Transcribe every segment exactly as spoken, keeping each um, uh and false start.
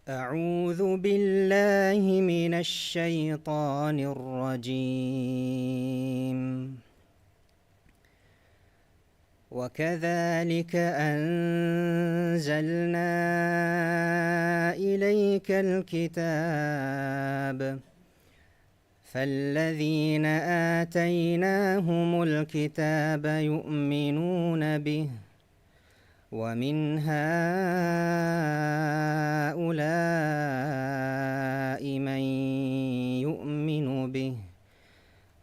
أعوذ بالله من الشيطان الرجيم. وكذلك أنزلنا إليك الكتاب فالذين آتيناهم الكتاب يؤمنون به ومن هؤلاء من يؤمن به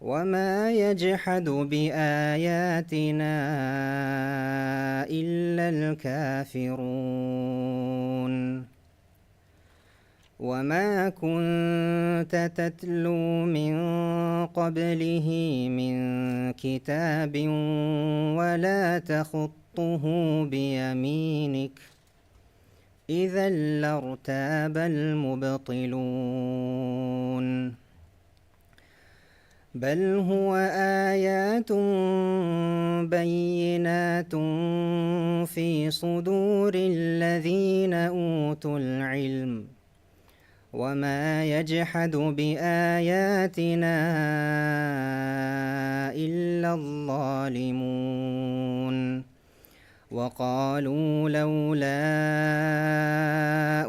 وما يجحد بآياتنا إلا الكافرون. وما كنت تتلو من قبله من كتاب ولا تخطه بيمينك إذا لارتاب المبطلون. بل هو آيات بينات في صدور الذين أوتوا العلم وما يجحد بآياتنا إلا الظالمون. وقالوا لولا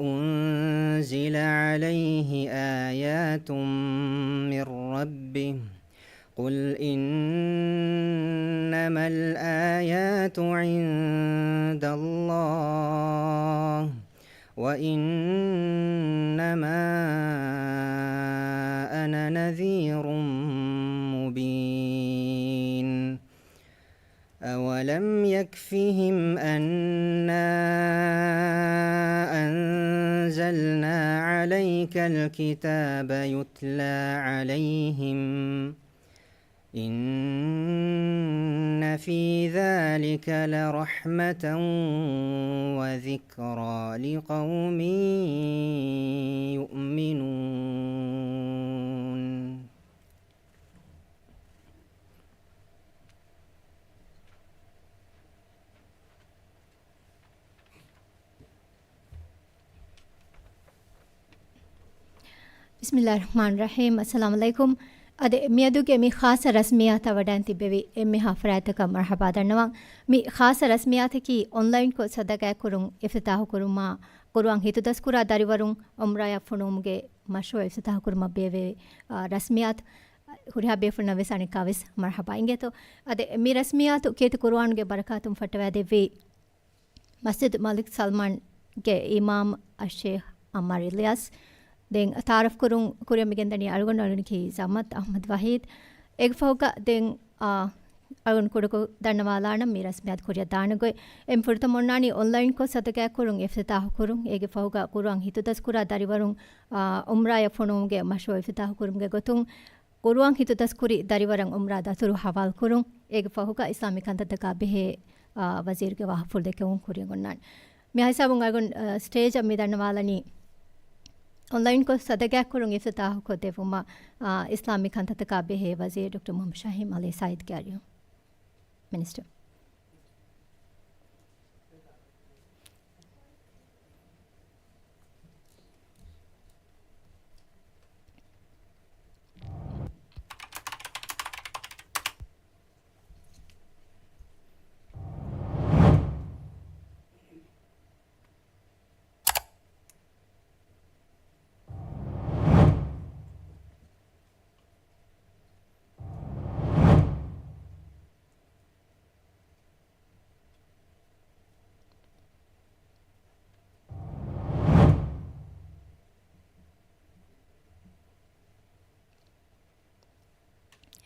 أنزل عليه آيات من ربه قل إنما الآيات عند الله وإنما أنا نذير مبين. أولم يكفهم أنا أنزلنا عليك الكتاب يتلى عليهم إن في ذلك لرحمة وذكرى لقوم يؤمنون. ބިސްމިއްލާހި ރަޙްމާނި ރަޙީމް. އައްސަލާމު ޢަލައިކުމް. އަދި މިއަދުގެ މި ޚާއްޞަ ރަސްމިއްޔާތަށް ވަޑައިން ތިއްބެވި އެންމެހާ ފަރާތްތަކަށް މަރުޙަބާ ދަންނަވަން. މި ޚާއްޞަ ރަސްމިއްޔާތަކީ އޮންލައިންކޮށް ޞަދަޤާތްކުރުން އިފްތިތާޙުކުރުމާ، ޤުރުއާން ހިތުދަސްކުރާ ދަރިވަރުން ޢުމްރާޔަށް ފޮނުވުމުގެ މަޝްރޫޢު އިފްތިތާޙުކުރުމަށް ބޭއްވެވި، އާ، ރަސްމިއްޔާތު. ހުރިހާ ބޭފުޅުންނަށް ވެސް އަނެއްކާވެސް މަރުޙަބާ އިނގޭތޯ. އަދި މި ރަސްމިއްޔާތު ކީރިތި ޤުރުއާނުގެ ބަރަކާތުން ފައްޓަވައިދެއްވީ، މަސްޖިދު މަލިކް ސަލްމާންގެ އިމާމް އައްޝޭޚް އައްމާރު އިލްޔާސް. ދެން ތަޢާރަފް ކުރުން ކުރިއަށް މިގެންދަނީ އަޅުގަނޑު އަޅުގަނޑަކީ ޒަމަތް އަޙްމަދު ވަޙީދު. އޭގެ ފަހުގަ ދެން، އާ، އަޅުގަނޑު ކުޑަކޮށް ދަންނަވާލާނަން މި ރަސްމިއްޔާތު ކުރިއަށް ދާނެ ގޮތް. އެންމެ ފުރަތަމަ އޮންނާނީ އޮންލައިންކޮށް ޞަދަޤާތްކުރުން އިފްތިތާޙު ކުރުން. އޭގެ ފަހުގަ ޤުރުއާން ހިތުދަސްކުރާ ދަރިވަރުން، އާ، ޢުމްރާޔަށް ފޮނުވުމުގެ މަޝްރޫޢު އިފްތިތާޙު ކުރުމުގެ ގޮތުން، ޤުރުއާން ހިތުދަސްކުރި ދަރިވަރަށް ޢުމްރާ ދަތުރު ޙަވާލުކުރުން. އޭގެ ފަހުގަ އިސްލާމީ ކަންތައްތަކާ ބެހޭ، އާ، ވަޒީރުގެ ވާހަކަފުޅު ދެކެވުން ކުރިއަށް އޮންނާނެ. މި ހިސާބުން އަޅުގަނޑު، އާ، ސްޓޭޖަށް މި ދަންނަވާލަނީ އޮންލައިންކޮށް ޞަދަޤާތްކުރުން އިފްތިތާޙުކޮށްދެއްވުމަށް، އާ، އިސްލާމީ ކަންތައްތަކާ ބެހޭ ވަޒީރު ޑޮކްޓަރ މުޙައްމަދު ޝާހީން އަލީ ސައީދުގެ އަރިހުން. މިނިސްޓަރ.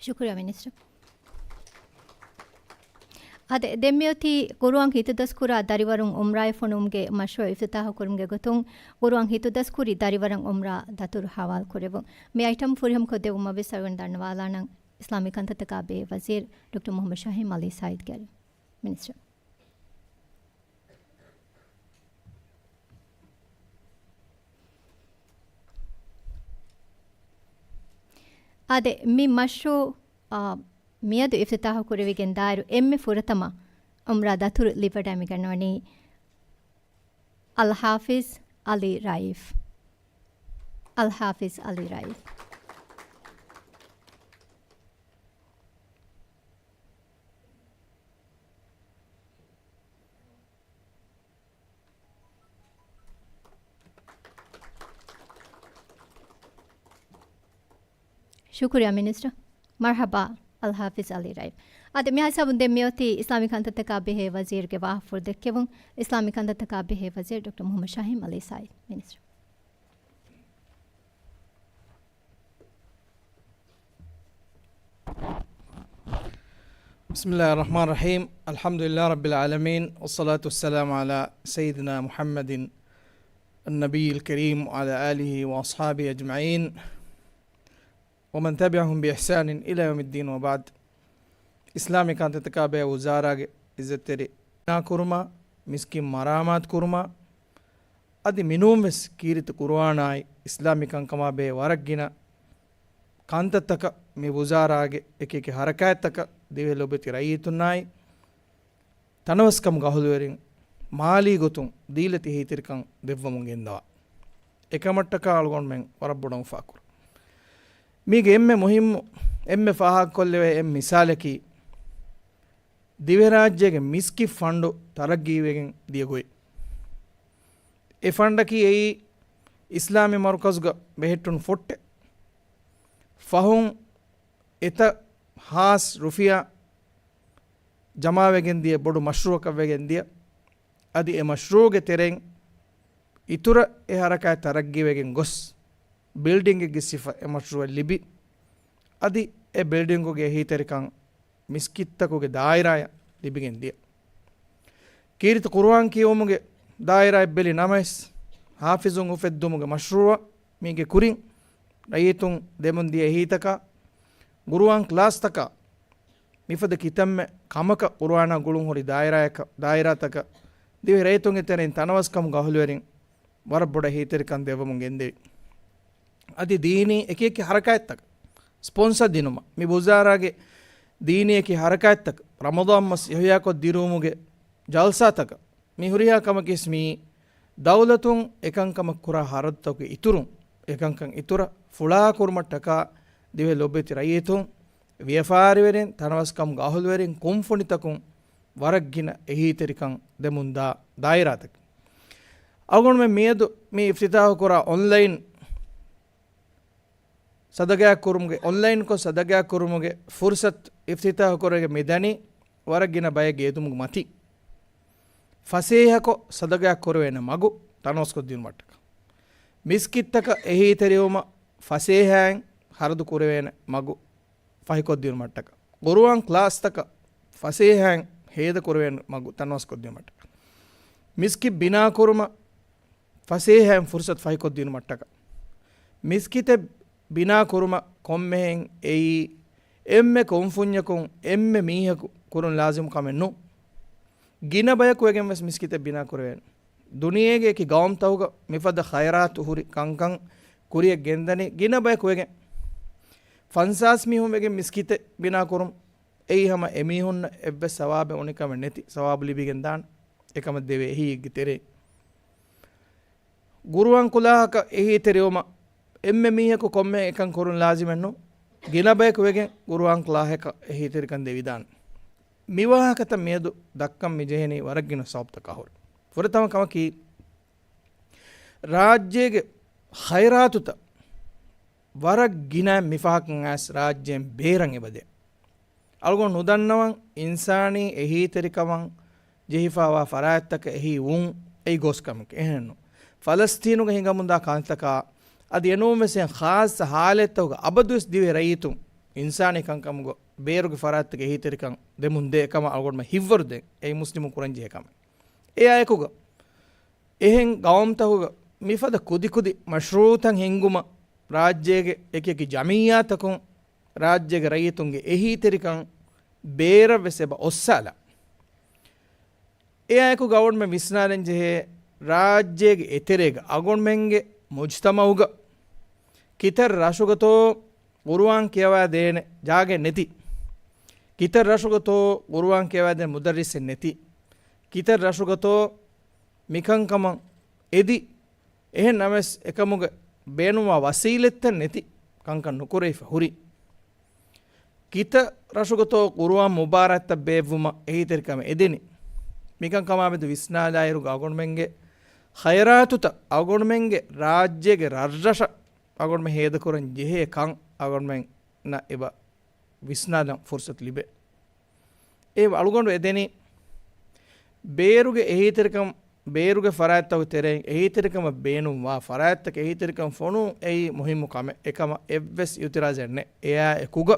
ޝުކުރިއްޔާ މިނިސްޓަރ. އާދެ، ދެން މިއޮތީ ޤުރުއާން ހިތުދަސްކުރާ ދަރިވަރުން ޢުމްރާއަށް ފޮނުވުމުގެ މަޝްރޫޢު އިފްތިތާޙު ކުރުމުގެ ގޮތުން، ޤުރުއާން ހިތުދަސްކުރި ދަރިވަރަށް ޢުމްރާ ދަތުރު ޙަވާލު ކުރެވުން. މި އައިޓަމް ފުރިހަމަކޮށްދެއްވުމަށް ވެސް އަޅުގަނޑު ދަންނަވާލާނަން އިސްލާމީ ކަންތައްތަކާ ބެހޭ ވަޒީރު ޑޮކްޓަރ މުޙައްމަދު ޝާހީން އަލީ ސައީދުގެ އަރިހުން. މިނިސްޓަރ. އާދެ، މި މަޝްރޫޢު، އާ، މިއަދު އިފްތިތާޙު ކުރެވިގެން ދާއިރު އެންމެ ފުރަތަމަ ޢުމްރާ ދަތުރު ލިބިވަޑައި މިގަންނަވަނީ އަލްޙާފިޒް އަލީ ރައީފް. އަލް ޙާފިޒް އަލީ ރައީފް. ޝުކުރިއްޔާ މިނިސްޓަރ. މަރްޙަބާ، އަލް ޙާފިޒް އަލީ ރައީފް. އާދެ، މިހާ ހިސާބުން ދެން މިއޮތީ އިސްލާމީ ކަންތައްތަކާ ބެހޭ ވަޒީރުގެ ވާހަކަފުޅު ދެއްކެވުން. އިސްލާމީ ކަންތައްތަކާ ބެހޭ ވަޒީރު ޑޮކްޓަރ މުޙައްމަދު ޝާހީން އަލީ ސައީދު، މިނިސްޓަރ. بسم الله الرحمن الرحيم. الحمد لله رب العالمين، والصلاة والسلام على سيدنا محمد النبي الكريم وعلى آله وأصحابه أجمعين، ومن تبعهم بإحسان إلى يوم الدين، وبعد. އިސްލާމީ ކަންތައްތަކާ ބެހޭ ވުޒާރާގެ އިއްޒަތްތެރި ބިނާކުރުމާ، މިސްކިތް މަރާމާތުކުރުމާ، އަދި މިނޫންވެސް ކީރިތި ޤުރުއާނާއި އިސްލާމީ ކަންކަމާ ބެހޭ ވަރަށް ގިނަ ކަންތައްތަކަށް މި ވުޒާރާގެ އެކިއެކި ހަރަކާތްތަކަށް ދިވެހި ލޯބިވެތި ރައްޔިތުންނާއި ތަނަވަސްކަމުގެ އަހުލުވެރިން މާލީ ގޮތުން ދީލަތި އެހީތެރިކަން ދެއްވަމުން ގެންދަވާ. އެކަމަށްޓަކާ އަޅުގަނޑުމެން ވަރަށް ބޮޑަށް އުފާކުރަން. މީގެ އެންމެ މުހިއްމު، އެންމެ ފާހަގަކޮށްލެވޭ އެއް މިސާލަކީ، ދިވެހިރާއްޖޭގެ މިސްކިތް ފަންޑު ތަރައްގީވެގެން ދިޔަ ގޮތް. އެ ފަންޑަކީ އެއީ އިސްލާމީ މަރުކަޒުގަ ބެހެއްޓުނު ފޮއްޓެއް. ފަހުން އެތައް ހާސް ރުފިޔާ ޖަމާވެގެން ދިޔަ ބޮޑު މަޝްރޫއަކަށް ވެގެން ދިޔަ. އަދި އެ މަޝްރޫއުގެ ތެރެއިން އިތުރަށް އެ ހަރަކާތް ތަރައްގީވެގެން ގޮސް، ބިލްޑިންގެއްގެ ސިފަ އެ މަޝްރޫއަށް ލިބި، އަދި އެ ބިލްޑިންގުގެ އެހީތެރިކަން މިސްކިތްތަކުގެ ދާއިރާއަށް ލިބިގެން ދިޔަ. ކީރިތި ޤުރުއާން ކިޔެވުމުގެ ދާއިރާއަށް ބެލި ނަމަވެސް، ޙާފިޒުން އުފެއްދުމުގެ މަޝްރޫއަށް މީގެ ކުރިން ރައްޔިތުން ދެމުން ދިޔަ އެހީތަކާ، ޤުރުއާން ކްލާސްތަކާ، މިފަދަ ކިތަންމެ ކަމަކަށް ޤުރުއާނާ ގުޅުން ހުރި ދާއިރާއަކަށް، ދާއިރާތަކަށް ދިވެހި ރައްޔިތުންގެ ތެރެއިން ތަނަވަސްކަމުގެ އަހުލުވެރިން ވަރަށް ބޮޑަށް އެހީތެރިކަން ދެއްވަމުން ގެންދެވި. އަދި ދީނީ އެކި އެކި ހަރަކާތްތަކަށް، ސްޕޮންސަ ދިނުމަށް، މި ވުޒާރާގެ ދީނީ އެކި ހަރަކާތްތަކަށް، ރަމަޟާން މަސް އިޙްޔާކޮށް ދިރުވުމުގެ ޖަލްސާތަކަށް، މި ހުރިހާ ކަމަކީސް މީ ދައުލަތުން އެކަންކަމަށް ކުރާ ހަރަދުތަކުގެ އިތުރުން، އެކަންކަން އިތުރަށް ފުޅާކުރުމަށްޓަކާ ދިވެހި ލޮބުވެތި ރައްޔިތުން، ވިޔަފާރިވެރިން، ތަނަވަސްކަމުގެ އަހުލުވެރިން، ކުންފުނިތަކުން ވަރަށް ގިނަ އެހީތެރިކަން ދެމުންދާ ދާއިރާތަކެއް. އަޅުގަނޑުމެން މިއަދު މި އިފްތިތާޙު ކުރާ އޮންލައިން ސަދަގަޔާ ކުރުމުގެ، އޮންލައިންކޮށް ސަދަގަޔާ ކުރުމުގެ ފުރުސަތު އިފްތިތާޙު ކުރެވިގެން މިދަނީ ވަރަށް ގިނަ ބައެއްގެ އެދުމުގެ މަތިން. ފަސޭހަކޮށް ސަދަގަޔާ ކުރެވޭނެ މަގު ތަނަވަސްކޮށްދިނުމަށްޓަކާ. މިސްކިތްތަކަށް އެހީތެރިވުމަށް ފަސޭހައިން ޚަރަދު ކުރެވޭނެ މަގު ފަހިކޮށްދިނުމަށްޓަކާ. ޤުރުއާން ކްލާސްތަކަށް ފަސޭހައިން ހޭދަ ކުރެވޭނެ މަގު ތަނަވަސްކޮށްދިނުމަށްޓަކާ. މިސްކިތް ބިނާކުރުމަށް ފަސޭހައިން ފުރުސަތު ފަހިކޮށްދިނުމަށްޓަކާ. މިސްކިތެއް ބިނާ ކުރުމަށް ކޮންމެހެން އެއީ އެންމެ ކުންފުންޏަކުން އެންމެ މީހަކު ކުރުން ލާޒިމު ކަމެއް ނޫން. ގިނަ ބަޔަކު ވެގެން ވެސް މިސްކިތެއް ބިނާ ކުރެވޭނެ. ދުނިޔޭގެ އެކި ގައުމުތަކުގަ މިފަދަ ޚައިރާތު ހުރި ކަންކަން ކުރިއަށް ގެންދަނީ ގިނަ ބަޔަކު ވެގެން. ފަންސާސް މީހުން ވެގެން މިސްކިތެއް ބިނާ ކުރުން އެއީ ހަމަ އެމީހުންނަށް އެއްވެސް ސަވާބެއް އުނިކަމެއް ނެތި ސަވާބު ލިބިގެން ދާނެ. އެކަމަށް ދެވޭ އެހީއެއްގެ ތެރޭ. ގުރުއާން ކްލާހަކަށް އެހީތެރިވުމަށް އެންމެ މީހަކު ކޮންމެ އެކަން ކުރުން ލާޒިމެއް ނޫން. ގިނަ ބަޔަކު ވެގެން ގުރުއާން ކްލާހަކަށް އެހީތެރިކަން ދެވިދާނެ. މިވާހަކަތައް މިއަދު ދައްކަން މިޖެހެނީ ވަރަށް ގިނަ ސަބަބުތަކާ ހުރެ. ފުރަތަމަ ކަމަކީ، ރާއްޖޭގެ ޚައިރާތުތައް ވަރަށް ގިނަ މިފަހަކަށް އައިސް ރާއްޖޭން ބޭރަށް އެބަދޭ. އަޅުގަނޑު ނުދަންނަވަން އިންސާނީ އެހީތެރިކަމަށް ޖެހިފައިވާ ފަރާތްތަކަށް އެހީ ވުން އެއީ ގޯސް ކަމެކޭ. އެހެންނު. ފަލަސްތީނުގަ ހިނގަމުންދާ ކަންތަކާ އަދި އެނޫންވެސް އެހެން ޚާއްޞަ ހާލަތްތަކުގަ އަބަދުވެސް ދިވެހި ރައްޔިތުން އިންސާނީ ކަންކަމުގަ ބޭރުގެ ފަރާތްތަކަށް އެހީތެރިކަން ދެމުން ދޭ ކަމަށް އަޅުގަނޑުމެން ހިތްވަރު ދޭން. އެއީ މުސްލިމުން ކުރަންޖެހޭ ކަމެއް. އެއާއެކުގަ އެހެން ގައުމުތަކުގަ މިފަދަ ކުދިކުދި މަޝްރޫއުތައް ހިންގުމަށް ރާއްޖޭގެ އެކިއެކި ޖަމިއްޔާތަކުން ރާއްޖޭގެ ރައްޔިތުންގެ އެހީތެރިކަން ބޭރަށްވެސް އެބަ އޮއްސާލާ. އެއާއެކު އަޅުގަނޑުމެން ވިސްނާލަން ޖެހޭ، ރާއްޖޭގެ އެތެރޭގަ އަޅުގަނޑުމެންގެ މުޖްތަމައުގަ ކިތައް ރަށުގަތޯ ޤުރުއާން ކިޔަވާ ދޭނެ ޖާގައެއް ނެތި، ކިތައް ރަށުގަތޯ ޤުރުއާން ކިޔަވާ ދޭނެ މުދައްރިސެއް ނެތި، ކިތައް ރަށުގަތޯ މިކަންކަމަށް އެދި އެހެން ނަމަވެސް، އެކަމުގެ ބޭނުންވާ ވަސީލަތްތައް ނެތި ކަންކަން ނުކުރެވިފަ ހުރި. ކިތައް ރަށުގަތޯ ޤުރުއާން މުބާރާތްތައް ބޭއްވުމަށް އެހީތެރިކަމެއް އެދެނީ. މިކަންކަމާމެދު ވިސްނާލާއިރުގަ އަޅުގަނޑުމެންގެ ޚައިރާތުތައް އަޅުގަނޑުމެންގެ ރާއްޖޭގެ ރަށްރަށަށް އަޅުގަނޑުމެން ހޭދަކުރަން ޖެހޭ ކަން އަޅުގަނޑުމެންނަށް އެބަ ވިސްނާލަން ފުރުސަތު ލިބޭ. އެ އަޅުގަނޑު އެދެނީ ބޭރުގެ އެހީތެރިކަން، ބޭރުގެ ފަރާތްތަކުގެ ތެރެއިން އެހީތެރިކަމަށް ބޭނުންވާ ފަރާތްތަކަށް އެހީތެރިކަން ފޮނުވުން އެއީ މުހިއްމު ކަމެއް. އެކަމަށް އެއްވެސް އިއުތިރާޒެއް ނެތް. އެއާ އެކުގަ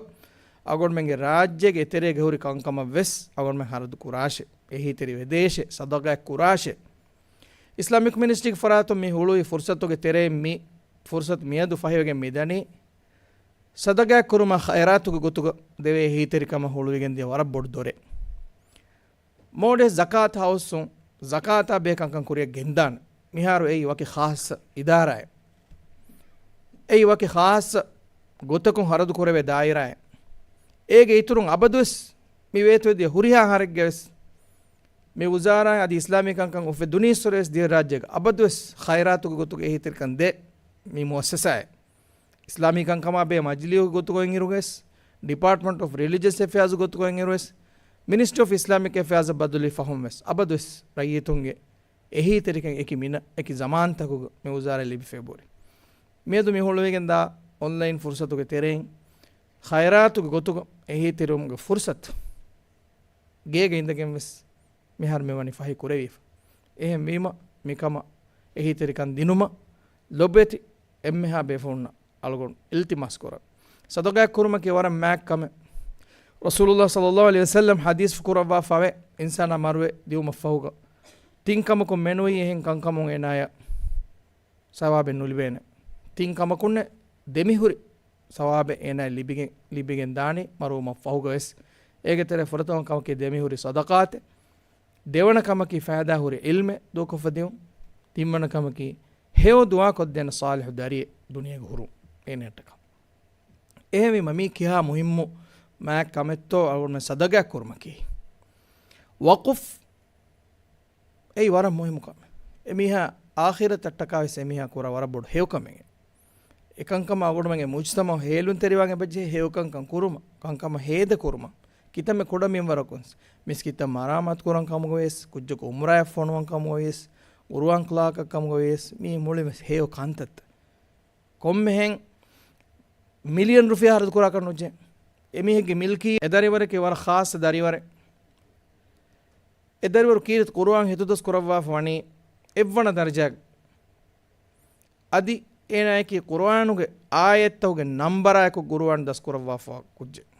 އަޅުގަނޑުމެންގެ ރާއްޖޭގެ އެތެރޭގަ ހުރި ކަންކަމަށް ވެސް އަޅުގަނޑުމެން ހަރަދު ކުރާށޭ، އެހީތެރި ވެދޭށޭ، ޞަދަޤާތް ކުރާށޭ. އިސްލާމިކް މިނިސްޓްރީގެ ފަރާތުން މި ހުޅުވި ފުރުސަތުގެ ތެރެއިން މި ފުރުސަތު މިއަދު ފަހިވެގެން މިދަނީ، ޞަދަޤާތް ކުރުމަށް ޚައިރާތުގެ ގޮތުގަ ދެވޭ އެހީތެރިކަމަށް ހުޅުވިގެން ދިޔަ ވަރަށް ބޮޑު ދޮރެއް. މޯލްޑިވްސް ޒަކާތް ހައުސުން ޒަކާތާ ބެހޭ ކަންކަން ކުރިއަށް ގެންދާނެ. މިހާރު އެއީ ވަކި ޚާއްޞަ އިދާރާއެއް. އެއީ ވަކި ޚާއްޞަ ގޮތަކުން ހަރަދު ކުރެވޭ ދާއިރާއެއް. އޭގެ އިތުރުން އަބަދުވެސް މި ވޭތުވެދިޔަ ހުރިހާ އަހަރެއްގަވެސް މި ވުޒާރާ އަދި އިސްލާމީ ކަންކަން އުފެދުނީއްސުރެވެސް ދިވެހިރާއްޖޭގަ އަބަދުވެސް ޚައިރާތުގެ ގޮތުގަ އެހީތެރިކަން ދޭ މި މުއައްސަސާއެއް. އިސްލާމީ ކަންކަމާ ބެހޭ މަޖިލީހުގެ ގޮތުގައި އިރުވެސް، ޑިޕާޓްމަންޓް އޮފް ރިލިޖަސް އެފެއާޒު ގޮތުގައި އިރުވެސް، މިނިސްޓްރީ އޮފް އިސްލާމިކް އެފެއާޒަށް ބަދަލުވި ފަހުން ވެސް އަބަދުވެސް ރައްޔިތުންގެ އެހީތެރިކަން އެކި މިނަ، އެކި ޒަމާންތަކުގަ މި ވުޒާރާ ލިބިފައި ބުރި. މިއަދު މި ހުޅުވިގެންދާ އޮންލައިން ފުރުސަތުގެ ތެރެއިން ޚައިރާތުގެ ގޮތުގަ އެހީތެރިވުމުގެ ފުރުސަތު ގޭގަ އިނދެގެން ވެސް މިހާރު މި ވަނީ ފަހި ކުރެވިފަ. އެހެންވީމަ، މިކަމަށް އެހީތެރިކަން ދިނުމަށް ލޮބުވެތި އެންމެހާ ބޭފުޅުންނަށް އަޅުގަނޑު އިލްތިމާސް ކުރަން. ޞަދަޤާތް ކުރުމަކީ ވަރަށް މާތް ކަމެއް. ރަސޫލުﷲ ޞައްލަﷲ ޢަލައިހި ވަސައްލަމް ޙަދީޘް ކުރައްވާފަވޭ، އިންސާނާ މަރުވެ ދިއުމަށްފަހުގަ ތިން ކަމަކުން މެނުވީ އެހެން ކަންކަމުން އޭނާޔަށް ސަވާބެއް ނުލިބޭނެ. ތިން ކަމަކުންނެ ދެމިހުރި ސަވާބެއް އޭނާޔަށް ލިބިގެން، ލިބިގެން ދާނީ މަރުވުމަށްފަހުގަވެސް. އޭގެ ތެރޭ ފުރަތަމަ ކަމަކީ ދެމިހުރި ޞަދަޤާތެއް. ދެވަނަ ކަމަކީ ފައިދާ ހުރި ޢިލްމެއް ދޫކޮށްފަ ދިއުން. ތިންވަނަ ކަމަކީ ހެޔޮ ދުޢާ ކޮށްދޭނެ ޞާލިޙު ދަރިއެއް ދުނިޔޭގަ ހުރުން އޭނައަށްޓަކާ. އެހެންވީމަ މީ ކިހާ މުހިއްމު މާތް ކަމެއްތޯ އަޅުގަނޑުމެން ޞަދަޤާތް ކުރުމަކީ. ވަޤުފް އެއީ ވަރަށް މުހިއްމު ކަމެއް. އެމީހާ އާޚިރަތަށްޓަކާ ވެސް އެމީހާ ކުރާ ވަރަށް ބޮޑު ހެޔޮ ކަމެއް. އެކަންކަމަށް އަޅުގަނޑުމެންގެ މުޖްތަމަޢު ހޭލުންތެރިވާން އެބަޖެހޭ ހެޔޮކަންކަން ކުރުމަށް، ކަންކަމަށް ހޭދަ ކުރުމަށް، ކިތަންމެ ކުޑަ މިންވަރަކުން މިސްކިތްތައް މަރާމާތު ކުރަން ކަމުގަވިޔަސް، ކުއްޖަކު އުމްރާއަށް ފޮނުވަން ކަމުގަވިޔަސް، ޤުރުއާން ކްލާކަށް ކަމުގަވިޔަސް، މީ މުޅިން ވެސް ހެޔޮ ކަންތައްތައް. ކޮންމެހެން މިލިއަން ރުފިޔާ ހަރަދު ކުރާކަށް ނުޖެހޭ. އެމީހެއްގެ މިލްކީ އެ ދަރިވަރެކޭ ވަރަށް ޚާއްޞަ ދަރިވަރެއް. އެ ދަރިވަރު ކީރިތި ޤުރުއާން ހިތުދަސް ކުރައްވާފަ ވަނީ އެއްވަނަ ދަރަޖައަށް. އަދި އޭނާޔަކީ ޤުރުއާނުގެ އާޔަތްތަކުގެ ނަންބަރާއެކު ޤުރުއާން ދަސްކުރައްވާފަ ކުއްޖެއް.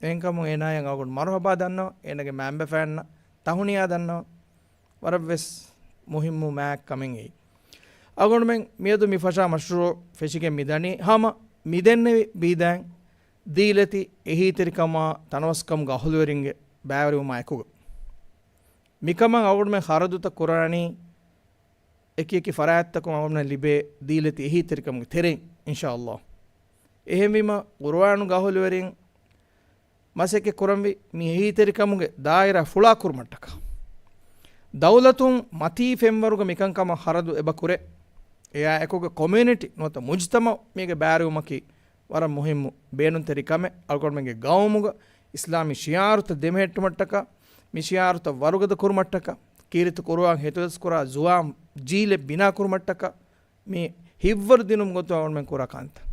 އެހެންކަމުން އޭނާޔަށް އަޅުގަނޑު މަރުޙަބާ ދަންނަވަން، އޭނާގެ މައިންބަފައިންނަށް ތަހުނިޔާ ދަންނަވަން. ވަރަށްވެސް މުހިއްމު މާތް ކަމެއް އެއީ. އަޅުގަނޑުމެން މިއަދު މި ފަށާ މަޝްރޫޢު ފެށިގެން މިދަނީ ހަމަ މިދެންނެވި ބީދައިން ދީލަތި އެހީތެރިކަމާ ތަނަވަސްކަމުގެ އަހުލުވެރިންގެ ބައިވެރިވުމާ އެކުގަ. މިކަމަށް އަޅުގަނޑުމެން ޚަރަދުތައް ކުރާނީ އެކި އެކި ފަރާތްތަކުން އަޅުގަނޑުމެން ލިބޭ ދީލަތި އެހީތެރިކަމުގެ ތެރެއިން، އިންޝާﷲ. އެހެންވީމަ، ޤުރުއާނުގެ އަހުލުވެރިން މަސައްކަތް ކުރަންވީ މި އެހީތެރިކަމުގެ ދާއިރާ ފުޅާ ކުރުމަށްޓަކާ. ދައުލަތުން މަތީ ފެންވަރުގަ މިކަންކަމަށް ޚަރަދު އެބަ ކުރޭ. އެއާ އެކުގަ ކޮމިއުނިޓީ ނުވަތަ މުޖްތަމަޢު މީގެ ބައިވެރިވުމަކީ ވަރަށް މުހިއްމު ބޭނުންތެރި ކަމެއް. އަޅުގަނޑުމެންގެ ގައުމުގަ އިސްލާމީ ޝިޢާރުތައް ދެމެހެއްޓުމަށްޓަކާ، މި ޝިޢާރުތައް ވަރުގަދަ ކުރުމަށްޓަކާ، ކީރިތި ޤުރުއާން ހިތުދަސްކުރާ ޒުވާން ޖީލެއް ބިނާ ކުރުމަށްޓަކާ، މި ހިތްވަރު ދިނުމުގެ ގޮތުން އަޅުގަނޑުމެން ކުރާ ކަންތައް.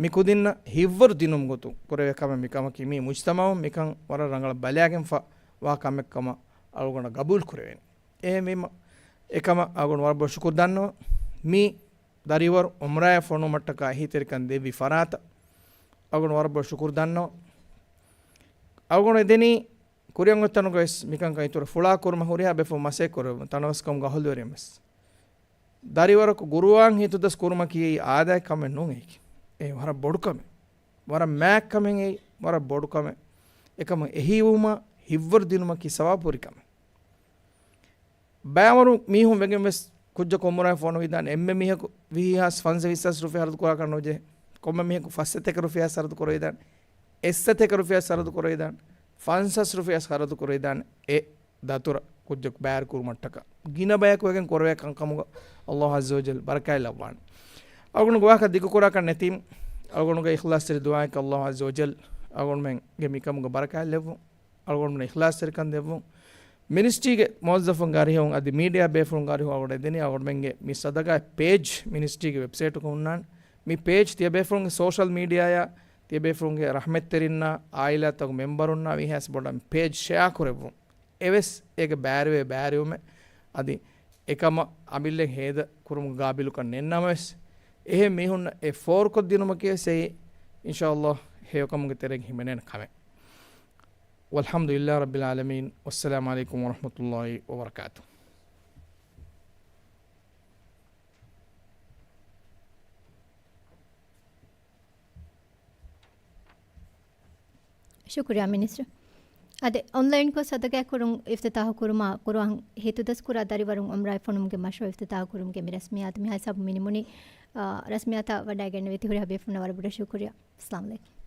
މި ކުދިންނަށް ހިތްވަރު ދިނުމުގެ ގޮތުން ކުރެވޭ ކަމެއް މިކަމަކީ، މީ މުޖްތަމަޢުން މިކަން ވަރަށް ރަނގަޅަށް ބަލާގެންފަ ވާ ކަމެއް ކަމަށް އަޅުގަނޑަށް ގަބޫލު ކުރެވޭނެ. އެހެންވީމަ، އެކަމަށް އަޅުގަނޑު ވަރަށް ބޮޑަށް ޝުކުރު ދަންނަވަން. މި ދަރިވަރު އުމްރާއަށް ފޮނުވުމަށްޓަކާ އެހީތެރިކަން ދެއްވި ފަރާތަށް އަޅުގަނޑު ވަރަށް ބޮޑަށް ޝުކުރު ދަންނަވަން. އަޅުގަނޑު އެދެނީ ކުރިއަށް އޮތް ތަނުގަ ވެސް މިކަންކަން އިތުރަށް ފުޅާ ކުރުމަށް ހުރިހާ ބޭފުޅުން މަސައްކަތް ކުރެވުން، ތަނަވަސްކަމުގެ އަހުލުވެރިން ވެސް. ދަރިވަރަކު ޤުރުއާން ހިތުދަސް ކުރުމަކީ އެއީ އާދައިގެ ކަމެއް ނޫން އެއީ. އެއީ ވަރަށް ބޮޑު ކަމެއް. ވަރަށް މާތް ކަމެއް އެއީ. ވަރަށް ބޮޑު ކަމެއް. އެކަމަށް އެހީވުމަށް ހިތްވަރު ދިނުމަކީ ސަވާބު ހުރި ކަމެއް. ބައިވަރު މީހުން ވެގެން ވެސް ކުއްޖަކު އުމްރާއަށް ފޮނުވިދާނެ. އެންމެ މީހަކު ވިހި ހާސް ފަންސަވީސް ހާސް ރުފިޔާ ހަރަދު ކުރާކަށް ނުޖެހޭ. ކޮންމެ މީހަކު ފަސް ސަތޭކަ ރުފިޔާ ހާސް ހަރަދު ކުރެވިދާނެ. އެއް ސަތޭކަ ރުފިޔާ ހާސް ހަރަދު ކުރެވިދާނެ. ފަންސާސް ރުފިޔާ ހާސް ހަރަދު ކުރެވިދާނެ. އެ ދަތުރަށް ކުއްޖަކު ބައިވެރި ކުރުމަށްޓަކާ ގިނަ ބަޔަކު ވެގެން ކުރެވޭ ކަންކަމުގަ އަލްލާހު ޢައްޒަ ވަޖަލް ބަރަކާތް ލައްވާނެ. އަޅުގަނޑުގެ ވާހަކަ ދިގުކުރާކަށް ނެތީމު، އަޅުގަނޑުގެ އިޚްލާޞްތެރި ދުޢާއަކީ އަލްލާހު ޢައްޒަ ވަޖަލް އަޅުގަނޑުމެންގެ މިކަމުގަ ބަރަކާތް ލެއްވުން، އަޅުގަނޑުމެން އިޚްލާޞްތެރިކަން ދެއްވުން. މިނިސްޓްރީގެ މުވައްޒަފުންގެ އަރިހުން އަދި މީޑިއާ ބޭފުޅުންގެ އަރިހުން އަޅުގަނޑު އެދެނީ އަޅުގަނޑުމެންގެ މި ޞަދަޤާ ޕޭޖް މިނިސްޓްރީގެ ވެބްސައިޓުގަ ހުންނާނެ. މި ޕޭޖް ތިޔަބޭފުޅުންގެ ސޯޝަލް މީޑިއާއާ ތިޔަބޭފުޅުންގެ ރަޙްމަތްތެރިންނާ އާއިލާތަކުގެ މެމްބަރުންނާ ވީހާވެސް ބޮޑަށް ޕޭޖް ޝެއާ ކުރެއްވުން. އެވެސް އޭގެ ބައިވެރިވެ ބައިވެރިވުމެއް އަދި އެކަމަށް އަމިއްލައަށް ހޭދަ ކުރުމުގެ ގާބިލުކަން ނެތްނަމަވެސް، އެހެން މީހުންނަށް އެ ފޯރުކޮށްދިނުމަކީވެސް އެއީ، އިންޝާﷲ، ހެޔޮކަމުގެ ތެރެއިން ހިމެނޭނެ ކަމެއް. والحمد لله رب العالمين. والسلام عليكم ورحمة الله وبركاته. ޝުކުރިއްޔާ މިނިސްޓަރ. އަދި އޮންލައިންކޮށް ޞަދަޤާތްކުރުން އިފްތިތާޙު ކުރުމާ ޤުރުއާން ހިތުދަސްކުރާ ދަރިވަރުން ޢުމްރާއަށް ފޮނުމުގެ މަޝްރޫޢު އިފްތިތާޙު ކުރުމުގެ މި ރަސްމިއްޔާތު މިހާ ހިސާބުން މި ނިމުނީ. އާ، ރަސްމިއްޔާތަށް ވަޑައިގެންނެވި ތި ހުރިހާ ބޭފުޅުންނަށް ވަރަށް ބޮޑަށް ޝުކުރިއްޔާ. އައްސަލާމު ޢަލައިކުމް.